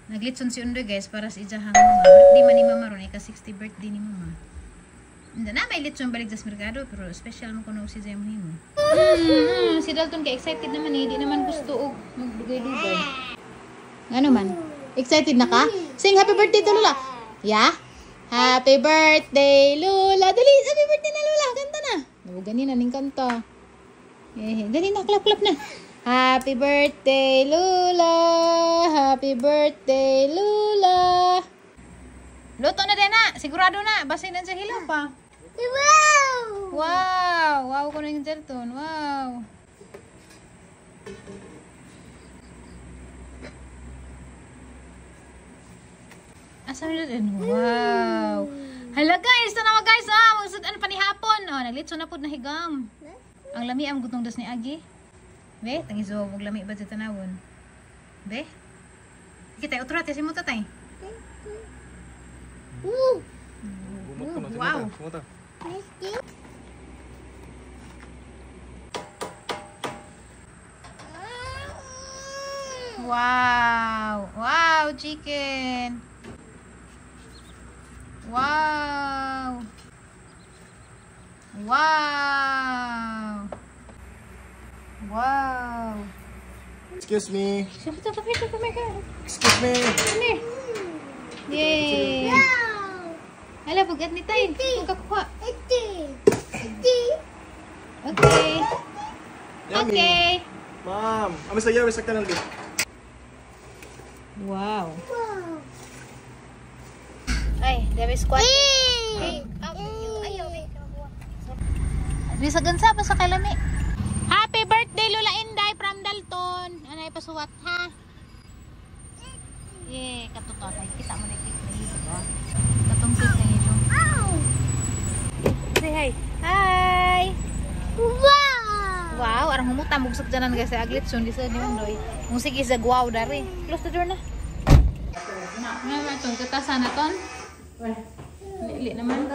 Naglitson si Undoy guys para sa ijahang mama. Birthday man ni mama ron, ika 60 birthday ni mama. Hindi na may litson balik sa merkado pero special mo kuno si Jay mo. Si Dalton kay excited naman eh, di naman gusto og magdugay-dugay. Ano man? Excited na ka? Sing happy birthday to Lula. Yeah? Happy birthday Lula. Dali, happy birthday na Lula. Kanta na. Nabugan na ning kanta. Eh, dali na, clap clap na. Happy birthday Lula. Happy birthday Lula. Luto na din na. Sigurado na. Basin na sa hilaw pa. Wow! Wow! Wow ko na yung Dalton. Wow! Asa na din? Wow! Hala guys! Tanawa guys! Ah! Magsud-an pa ni hapon! Oh, naglitso na po na higam. Ang lami ang gutong das ni Agi. Be, tangizo og lami ba sa tanawon? Be? Kita utro ate si mo tatay. Wow! Wow! Wow, chicken! Wow! Wow! Wow! Excuse me. Come here, come here, Excuse me. come here. Yay! Hala, bugat ni tay. Kung kakuha. Okay. Yummy. Okay. Ma'am, ami sa yawi saktan lang. Wow. Ay, dami squat. Ay, ayaw. Di sa gansa pa sa kalami. Happy birthday Lola Inday from Dalton. Anay pasuwat ha. Yeah, katuto tay kita mo na cake na ito. Katong cake na ito. Say hi. Hi. Wow! Wow, arang humuta mugsok dyanan guys sa aglit sun di sa ni Undoy. Mung sige sa guaw dari. Close the door na. Na na ton katasan na ton. Lili naman.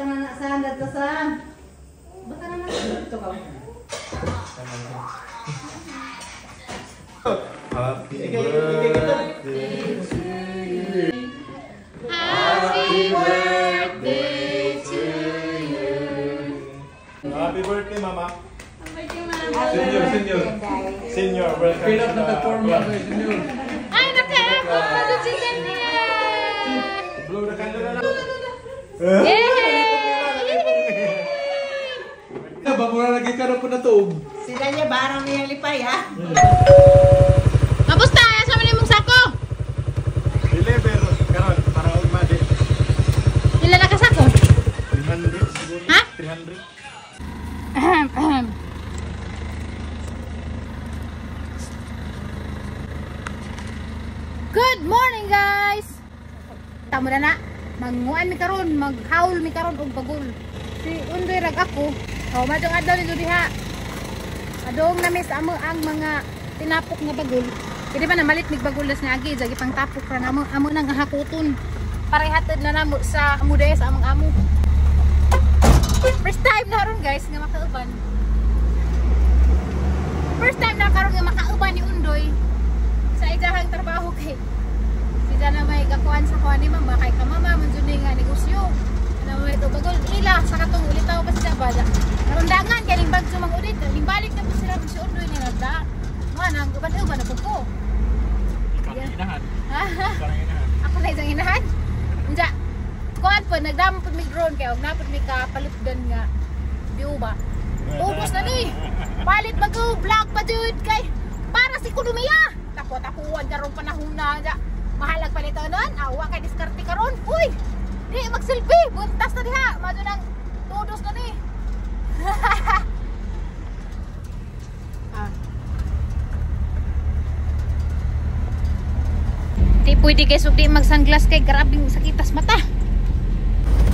Happy birthday to you. Happy birthday to you. Happy birthday, Mama. Senior, senior. Senior, welcome. Fill up na the form mo, senior. Ay, nakaabot pa doon si Daniel. Blow the candle na lang. Yay! Na, bangura lagi ka na po na tuog. Sila niya barang niya lipay ha. Kamusta? Asa man imong sako? Dili, pero karon para ugma di. Ila na ka sako? 300 siguro. Ha? 300. Ahem, ahem. Good morning guys. Tamo na na. Manguan mi karon, maghaul mi karon og bagol. Si Undoy rag ako. Oh, madong adlaw nito diha. Adong na miss amo ang mga tinapok nga bagol. Kaya di ba namalit mig bagol das nga agi, jagi pang tapok ra namo amo nang hakuton. Para ihatod na namo sa amuday sa among amo. First time na ron guys nga makauban. First time na karon nga makauban ni Undoy sa ijahang trabaho kay si na may gakuan sa kuan ni mama kay kamama man jud ni nga negosyo. Ano may to bagol ila sa katong ulitaw pa sila ba. Karundangan kay ning bagyo mang udit, ning balik na po sila si Undoy ni nagda. Mo nang uban-uban na pud ko. Ikaw ang inahan. Ikaw ang inahan. Ako na isang inahan. Unja. Kuan po nagdamo pud mig drone kay og napud mi kapalutdan nga view ba. Ubos na ni. Palit bago vlog pa jud kay para sa ekonomiya. Tapo-tapuan karon panahon na ja. Mahalag pa nito nun. Awa kay diskarte karon. Uy. Di magsilbi, buntas na diha. Mado nang tudos na ni. Ah. Di pwede guys, ug di mag sunglass kay grabing sakitas mata.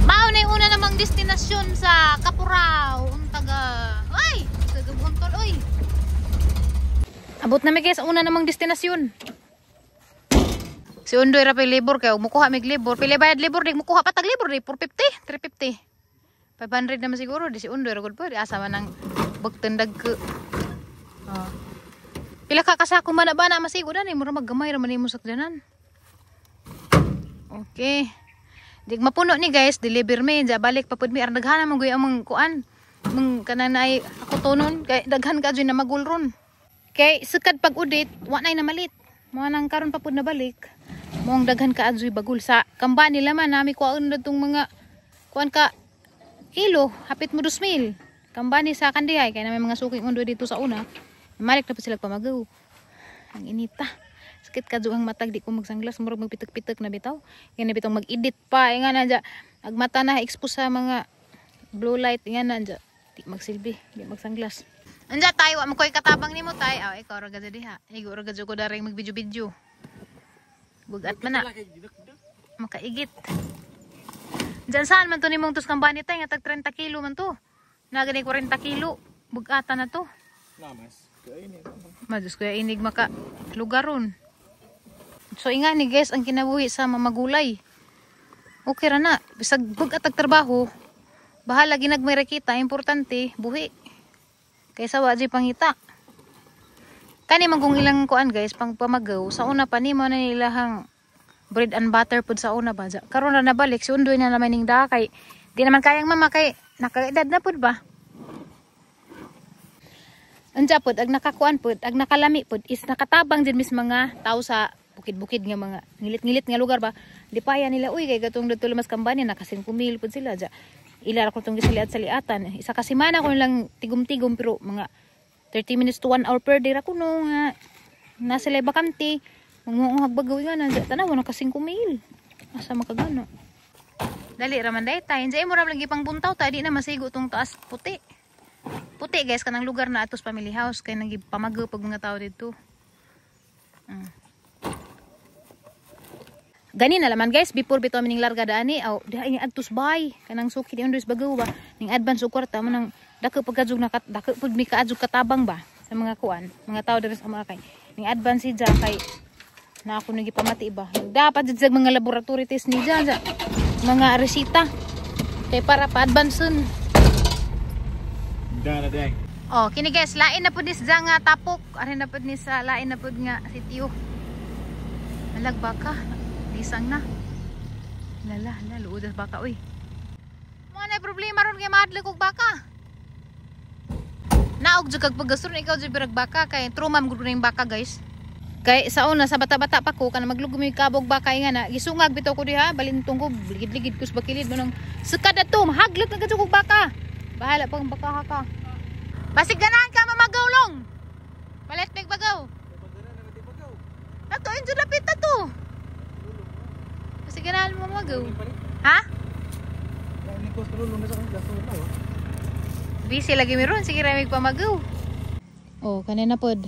Mao na yung una namang destinasyon sa Kapurao, untaga. Ay, sa Gabuntol oy. Abot na mi guys, una namang destinasyon. Si Undoy ra pay labor kay og mukuha mig labor. Pila bayad labor di mukuha pa tag labor di 450, 350. 500 naman siguro di si Undoy ra gud po. Di asa man ang bagtandag ko. Oh. Pila ka kasako man ba na masigo dan mura maggamay ra man nimo sakyanan. Okay. Di mapuno ni guys, deliver me, ja balik pa pud mi aron daghan man guy among kuan. Mong kanang naay ako tonon kay daghan ka jud na magulron. Kay sukad pag udit, wa nay namalit. Mo nang karon pa pud nabalik. Moong daghan ka adzoy bagul sa kamba nila man nami kuan na tong mga kuan ka kilo, hapit mo 2,000. Kamba ni sa kandihay kay na may mga suking undo dito sa una. Malik na pa sila pamagaw. Ang inita. Sakit ka ang matag di ko magsanglas murag magpitik-pitik na bitaw. Nga na bitong mag-edit pa nga na dya. Ag mata na expose sa mga blue light nga na dya. Di magsilbi, di magsanglas. Anja tay, wa mo koy katabang nimo tay. Aw ikaw ra gadyo diha. Igo ra gadyo ko daring mag-video-video. Bugat man na. Makaigit. Diyan saan man to nimong tus kambani tay nga tag 30 kilo man to. Na gani 40 kilo. Bugata na to. Lamas. Madus kuya inig maka lugaron. So inga ni guys ang kinabuhi sa mamagulay. Okay ra na bisag bugat ag trabaho. Bahala ginagmay ra kita, importante buhi. Kaysa wa jud pangita. Kani man kung ilang kuan guys pang pamagaw sa una pa nimo na nilahang bread and butter pud sa una ba. Karon ra nabalik si undoy na naman ning daa kay di naman kayang mama kay nakaedad na pud ba. Anja pod ag nakakuan pod ag nakalami pod is nakatabang din mis mga tao sa bukid-bukid nga mga ngilit-ngilit nga lugar ba. Lipaya nila uy kay gatong didto lumas kambani naka 5,000 pod sila ja. Ila ra ko tong gisaliat sa liatan. Isa ka semana ko lang tigom-tigom pero mga 30 minutes to 1 hour per day ra kuno nga nasa sila bakante. Mangunguhag bagaw nga na tanaw naka 5,000. Asa makagano. Dali ra man day tay. Anja imo ra lang gipang buntaw ta di na masigo tong taas puti. Puti guys kanang lugar na atos family house kay nang gipamagaw pag mga tao didto. Gani na laman guys before bitaw mining larga daani aw diha ini adtos bay kanang suki di undos bagaw ba ning advance og kwarta mo nang dako pagkadjog na dako pud mi kaadjog katabang ba sa mga kuan mga tao diri sa mga kay ning advance si ja kay na ako nagipamati ba dapat jud sa mga laboratory test ni ja mga resita kay para pa-advance. Oh, kini guys, lain na pud ni sa nga tapok. Ari na pud ni sa lain na pud nga sitio. Alag baka, lisang na. Lala, lala, luod baka oy. Mo na problema ron kay mahadlok og baka. Naog jud kag paggasron ikaw jud birag baka kay trauma man gud ning baka guys. Kay sa una sa bata-bata pa ko kana maglugom yung kabog baka nga na gisungag bitaw ko diha, balintong ko ligid-ligid ko sa bakilid mo nang sukad adto mahaglok na gud og baka. Bahala pang baka ka. Basig ganahan ka mamagawlong. Palit mig bagaw. Ato injo dapit na to. Basig ganahan mo mamagaw. Ha? Busy lagi mi ron sige ra mig pamagaw. Oh, kanina pod.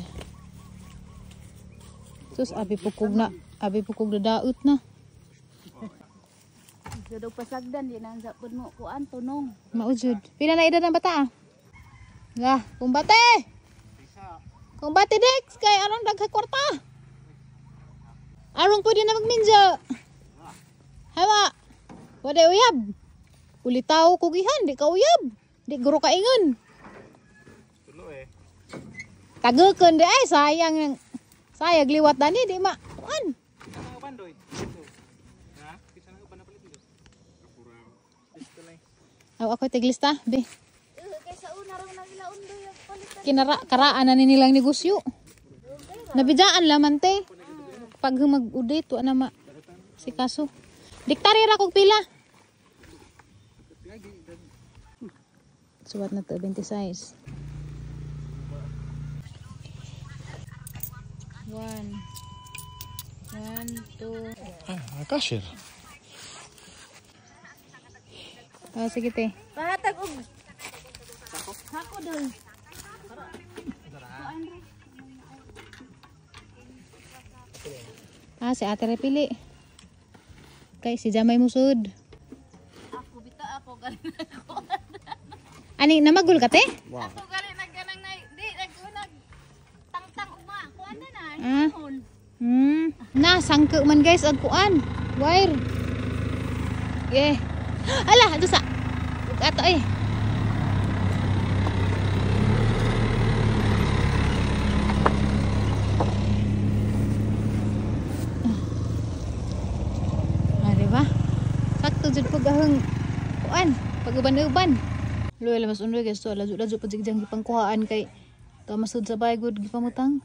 Sus abi pukog na, abi pukog dadaot na. Judog pasagdan di nang sapod mo kuan tunong. Maujud. Pila na edad ang bata? Lah, kumbate. Kumbate Dex kay aron daghay kwarta. Aron pwede na magminjo. Hawa. Wala uyab. Ulitaw kugihan di ka uyab. Di guro kaingon. Tulo eh. Tagukon di ay sayang. Sayag liwat dani di ma kuan. Aw ako tiglista, be. Kinara karaan na ni nilang negosyo. Nabidaan laman te. Pag mag-udit wa na ma si kaso. Diktari ra kog pila. Suwat na to 26. 1 1 2. Ah, cashier. Oh, sige te. Pahatag og sako dun. Ah, si ate repili. Kay si Jamay musud. Ako bita ako galing nagkuan. Ani namagul ka te? Wow. Ako galing nagganang nay di nagkunag tangtang uma kuan na na. Ah. Na sangko man guys ag kuan. Wire. Eh. Ala, ado sa. Ato eh. Ah, di Sakto jud pud ahang kuan, pag-uban-uban. Luoy lamas undoy guys, to ladyo-ladyo pa jig jang gipangkuhaan kay to masud sa bay gud gipamutang.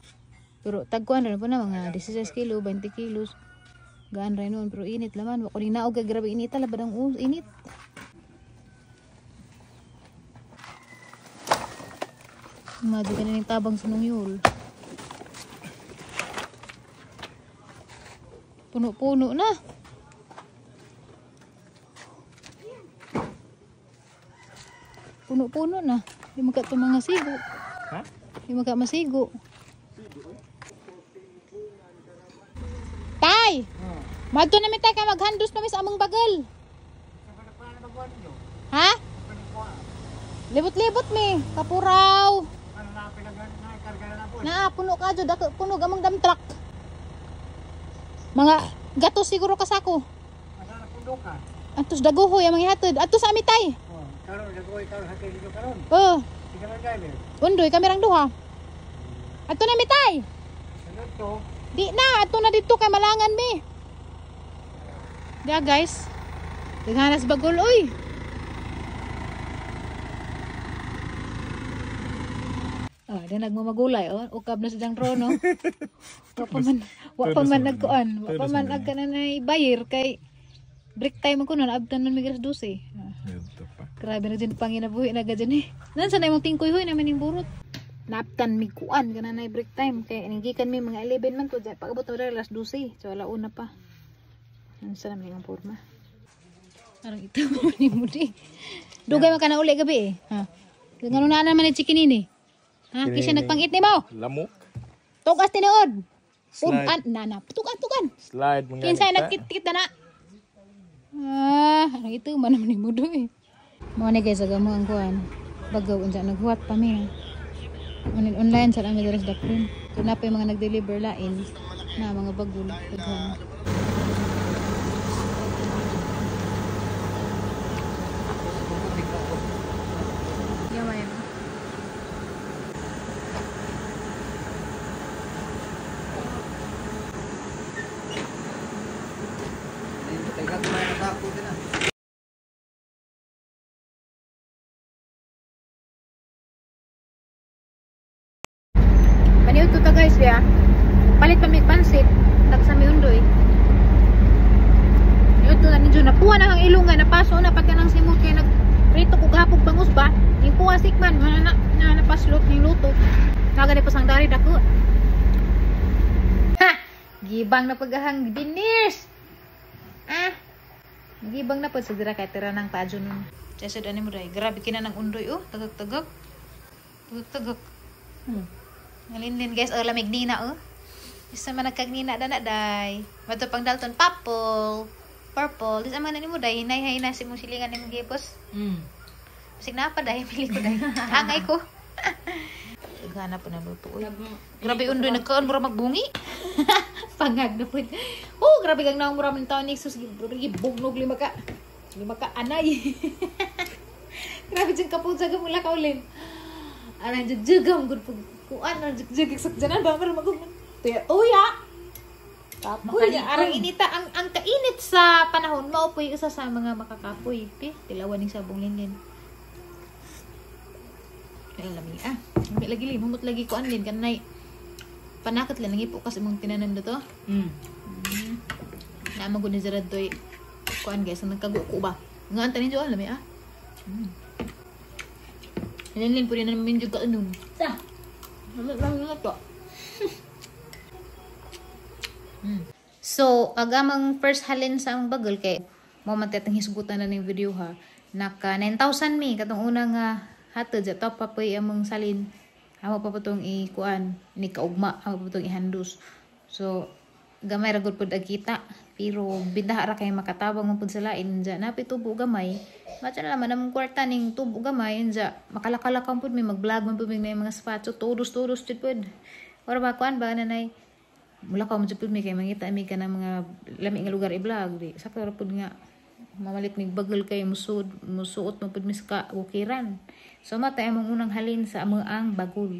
Pero tagkuan ra po na mga 16 kilo, 20 kilos. Gaan ra noon pero init laman. Wa ko ni naog kay grabe inita labad ang init. Madi ka na ng tabang sa nungyol. Puno-puno na. Puno-puno na. Di magka ito mga sigo. Ha? Di magka masigo. Tay! Madto na mi tay kay maghandos na mi sa among bagal. Ha? Libot-libot mi. Kapuraw. Naa, puno ka jud, puno gamang dam truck. Mga gatos siguro kasako. Atos daguhoy ang mga ihatod. Atos sa amitay. Karon daguhoy karon hatid dito karon. Oh. Ikaw driver. Undoy kami rang duha. Ato na mitay. Ano to? Di na, ato na dito kay malangan mi. Diya guys. Daghanas bagol oy. Ah, di nagmamagulay oh. Ukab na sa dang trono. Wa pa man nagkuan, wa pa man agkananay bayir kay break time ko nun, abtan man mig alas 12. Dito pa. Grabe na dyan panginabuhi na gadyan eh. Nan sa na imong tingkoy hoy naman yung burot. Naaptan mig kuan kananay break time kay nanggikan mi mga 11 man to pag-abot na alas 12. So alauna pa. Nan sa naman ang porma. Parang ito mo ni Mudi. Dugay man ka na uli gabi eh. Ha. Ngano na naman ni chicken ini. Ha, kisya nagpangit nimo. Lamok. Tugas tinuod. Slide. Uban na na. Tugan tugan. Slide mga Kinsa nagkit-kit na na. Ah, ang ito man naman ni Mudo eh. Mo ni guys aga mo ang kuan. Bagaw unsa naghuwat pa mi. Online sa ami diri sa Dakpin. Kun na pa yung mga nag-deliver lain na mga bagul daghan. Yaman. Paniud to ta guys ya. Palit pa mig pansit, tagsami undoy. Niud to na ni Jun, napuha na ang ilong nga napaso na pati nang simot kay nag prito ko gahapog bangus ba. Yung kuha sikman na na napaslot ni luto. Naga ni pasang dari dako. Ha! Gibang na pagahang dinners. Ah. Gibang na pud sa dira kay tira nang padyo nun. Chesed ani mo dai. Grabe kina nang undoy oh, tagak-tagak. Tagak-tagak. Ngalinlin guys, oh lamig nina oh. Isa man nagkagnina dana day. Mato pang Dalton purple. Purple. Dis man nimo day, hinay-hinay na si mong silingan nimong gipos. Bisig na pa day, pili ko day. Angay ko. Gana po na luto oy. Grabe undoy nagkaon mura magbungi. Pangag na pud. Oh, grabe kang naong mura man taon ni sus gibugnog lima ka. Lima ka anay. Grabe jud kapud sa gamula kaulin. Aran jud jugam gud pug kuan aran jud jug sakjanan ba mara magug tuya-tuya. Kapoy arang inita ang kainit sa panahon mao poy usa sa mga makakapoy. Pi tilawan ning sabong lingin. Ay lami ah. Lami lagi li humot lagi kuan lin kanay panakot lang nangipo kas imong tinanom dito. Naman gud ni Gerard toy kuan guys ang nagkaguko ba. Nga anta ninyo lami ah. Lin puri na namin juga anum. Sa. Lami lang to. So, agamang first halin sa among bagol kay mo man tetang hisgutan na ning video ha. Naka 9,000 mi katong una nga hatod sa top pa poy among salin. Amo pa po tong ikuan ni kaugma, amo pa tong ihandus. So, gamay ra gud pud ag kita pero bindaha ra kay makatabang man pud sa lain unja napi tubo gamay. Matcha na naman among kwarta ning tubo gamay unja makalakalakaw pud mi mag-vlog man pud mi mga spot. So todos jud pud. Ora ba kuan ba nanay mula ka man jud pud mi kay mangita mi ka ng mga lami nga lugar i-vlog di sakto ra pud nga mamalit mig bagol kay musud musuot man pud mi sa kaukiran. So mata among unang halin sa among ang bagol.